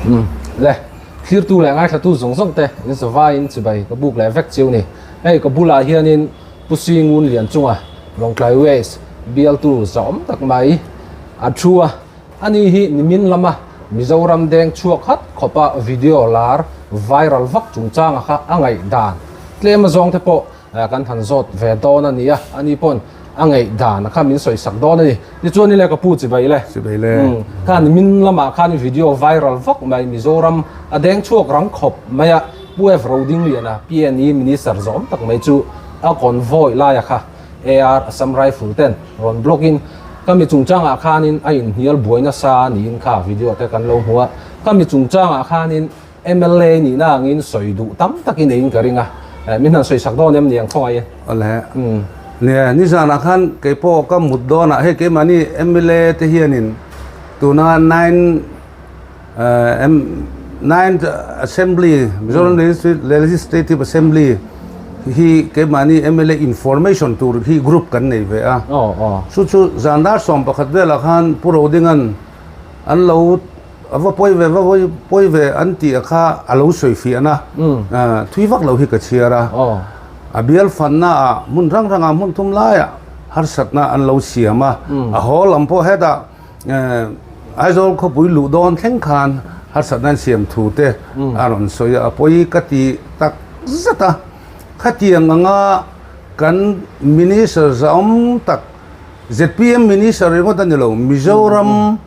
Umm le, thlirtu leh ngaithlatu zawng zawng te in zavaiin chibai ka buk leh vek chiu ni. Hei ka bulah hianin Pu Singun Lianchunga Lawngtlai West bialtu zahawm tak mai a thu a, ani hi nimin lama Mizoram deng chhuak hat khawpa video lar viral vak chungchanga kha a ngaihdan tlem azawng te pawh Kan han zawt ve dawn a ni a, ani pawn a ngeih dan kha min sawi sak dawn a ni. Tichuan ile ka pu chibai le. Chibai le. Khan min lamah khan video viral vak mai Mizoram a deng chhuak rang khawp mai a, Pu F Rodingliana PNE Minister zawm tak mai chu a convoy laia kha AR Assam Rifle ten rawn block in ka mi chungchangah khanin a inhnial buai nasa niin kha video te kan lo hmu a, ka mi chungchangah khanin Mla nihna angin sawi duh tam takin eiin ka ring a, min han sawi sak dawn em ni ang khawngaih e? Awle. Nia, nizanah khan kei pawh ka mut dawnah hei keimahni mla te hianin tuna nine ninth assembly Mizoram Legislative Assembly hi keimahni mla information tur hi group kan nei ve a. Chu chu zan dar 11 velah khan Pu Rodinga'n an lo A va pawi ve, va pawi ve an tih a kha a lo sawi fiahna thui vak lo hi ka chhiar a. A bial fanna ah hmun hrang hrangah hmun thum laiah harsatna an lo siam a. A haw lam pawh hetah Aizawl khawpui luh dawn thleng khan harsatna an siam thu te a rawn sawi a. A pawi ka ti tak zet a. Khatiang anga kan Minister zahawm tak zpm Minister ringawt a ni lo, Mizoram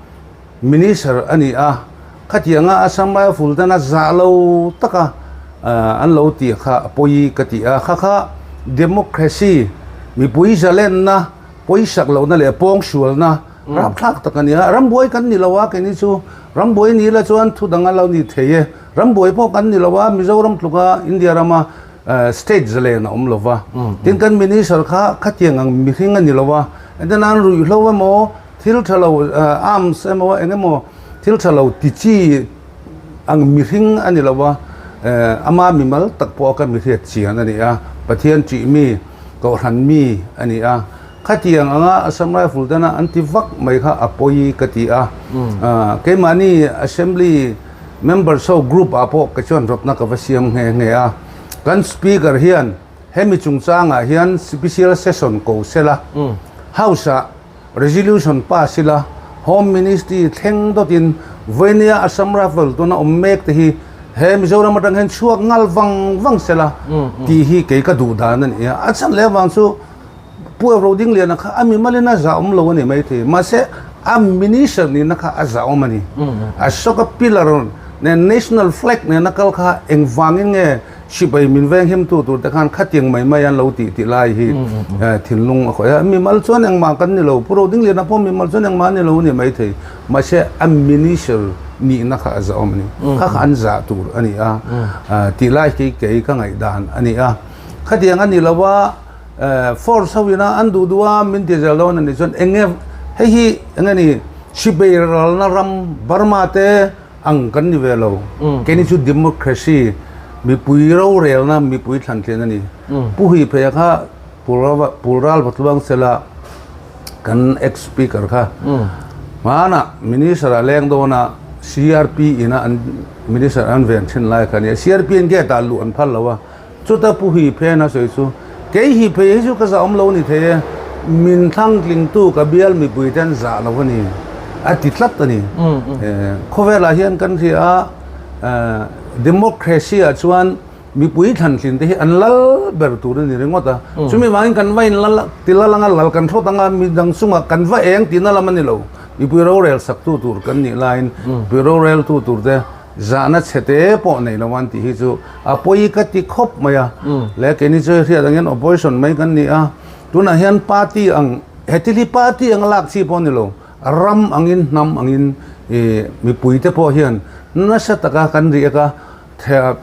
Minister a ni a, khatianga Assam Rifle ten a zah lo taka an lo tih kha a pawi ka ti a, kha kha democracy, mipui zalenna, pawisak lohna leh pawngsualna rapthlak tak a ni a, rambuai kan ni lo a keini chu rambuai ni ila chuan thu dang a lo ni thei e, rambuai pawh kan ni lo a, Mizoram tluka India rama state zalen a awm lo va, tin kan minister kha khatiang ang mihring a ni lo a, engtin an ruihhlo emaw Thil tha lo arms emaw eng emaw thil tha lo ti chi ang mihring a ni lo a, ama mimal tak pawh ka mi hriat chian a ni a, Pathian ṭih mi, Kohhran mi a ni a. Khatiang anga Assam Rifle tena an ti vak mai kha a pawi ka ti a. Keimahni Assembly members ho group ah pawh ka chuan rawtna ka va siam nghe nghe a. Kan Speaker hian hemi chungchangah hian Special Session ko sela, House ah Resolution pass ila Home Ministry thleng dawtin vawinia Assam Rifle tuna awm mek te hi he Mizoram atang hian chhuak ngal vang vang sela tih hi kei ka duh dan a ni a. A chhan leh avang chu Pu Rodingliana kha a mimalin a zahawm lo a ni maithei mahse a Minister nihna kha a zahawm a ni. Ashoka Pillar nen National Flag nena kal kha engvangin nge Sipai min veng himtu tur te khan khatiang mai mai an lo tih tih lai hi thinlung a khawih a. Mimal chuan engmah kan ni lo, Pu Rodingliana pawh mimal chuan engmah a ni lo a ni maithei. Mahse a minister nihna kha a zahawm a ni. Kha kha an zah tur a ni a tih lai khi kei ka ngaihdan a ni a. Khatiang a ni lo a, force ho ina an duh duh a min ti zel dawn a nih chuan eng nge hei hi eng nge ni sipai ralna ram Burma te, Ang kan ni ve lo. Keini chu democracy, mipui rorelna, mipui thlantlin a ni. Pu Huipheia kha Pulral Vatluang Sela kan ex-speaker kha hmanah minister a leng dawn a, CRP ina an minister an ven thin lai kha a ni a. CRP in gate ah luh an phal lo a. Chuta Pu Huipheia a sawi chu, Kei Huipheia hi chu ka zah awm lo a ni thei e, min thlangtlingtu ka bial mipui te an zah lo a ni, a ti tlat a ni. Khawvelah hian kan hria a, democracy ah chuan mipui thlantlin te hi an lal ber tur a ni ringawt a. Chumi vangin kan va in lal ti lal anga lal kan hrawt anga midang chungah kan va eng tihna lam a ni lo. Mipui rorel saktu tur kan nih laiin mipui roreltu tur te Zahna chhete pawh nei lo an tih hi chu a pawi ka ti khawp mai a. Le keini chu hriat angin opposition mai kan ni a, tunah hian party ang he thil hi party anga lak chi pawh a ni lo, ram angin hnam angin ih mipui te pawh hian nasa taka kan riak a,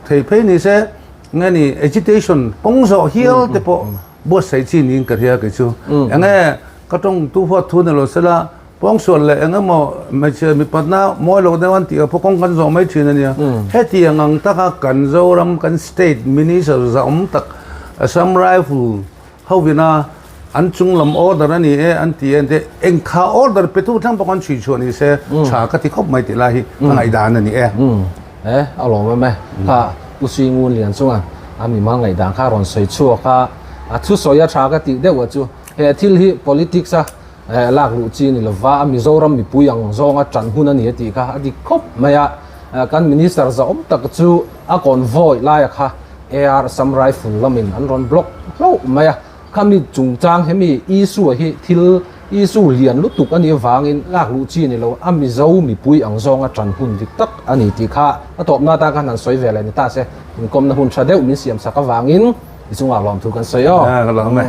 thei phei ni se nge ni agitation kawng zawh hial te pawh buatsaih chi niin ka hria kei chu. Enge ka tawng tu huat thu ni lo sela Pawngsual leh eng emaw hmeichhia mipatna mawi lo deuh an tih a phawkawng kan zawh mai thin a nia. Hetiang ang taka kan Zoram kan state minister zahawm tak Assam Rifle hovina An chung lam order a ni e an ti e an ti e. Eng kha order petu thleng pawh khan chhui chhuah ni se tha ka ti khawp mai tih lai hi ka ngaihdan a ni e. E, a lawm em e. Kha Pu Singun Lian chunga a mimal ngaihdan kha a rawn sawi chhuak a, a thusawi a tha ka tih deuh a chu he thil hi politics a lak luh chi a ni lova, a Mizoram mipui ang zawnga tan hun a ni a tih kha a dik khawp mai a. Kan Minister zahawm tak chu a convoy laia kha AR Assam Rifle lamin an rawn block hlauh mai a. Khami chungchang hemi issue hi thil issue lian lutuk a nih avangin lak luh chi a ni lo, a Mizo mipui ang zawnga tan hun dik tak a ni tih kha a tawpna atan khan han sawi ve leh ni ta se, inkawmna hun tha deuh min siam sak avangin i chungah lawmthu kan sawi aw. Ka lawm e.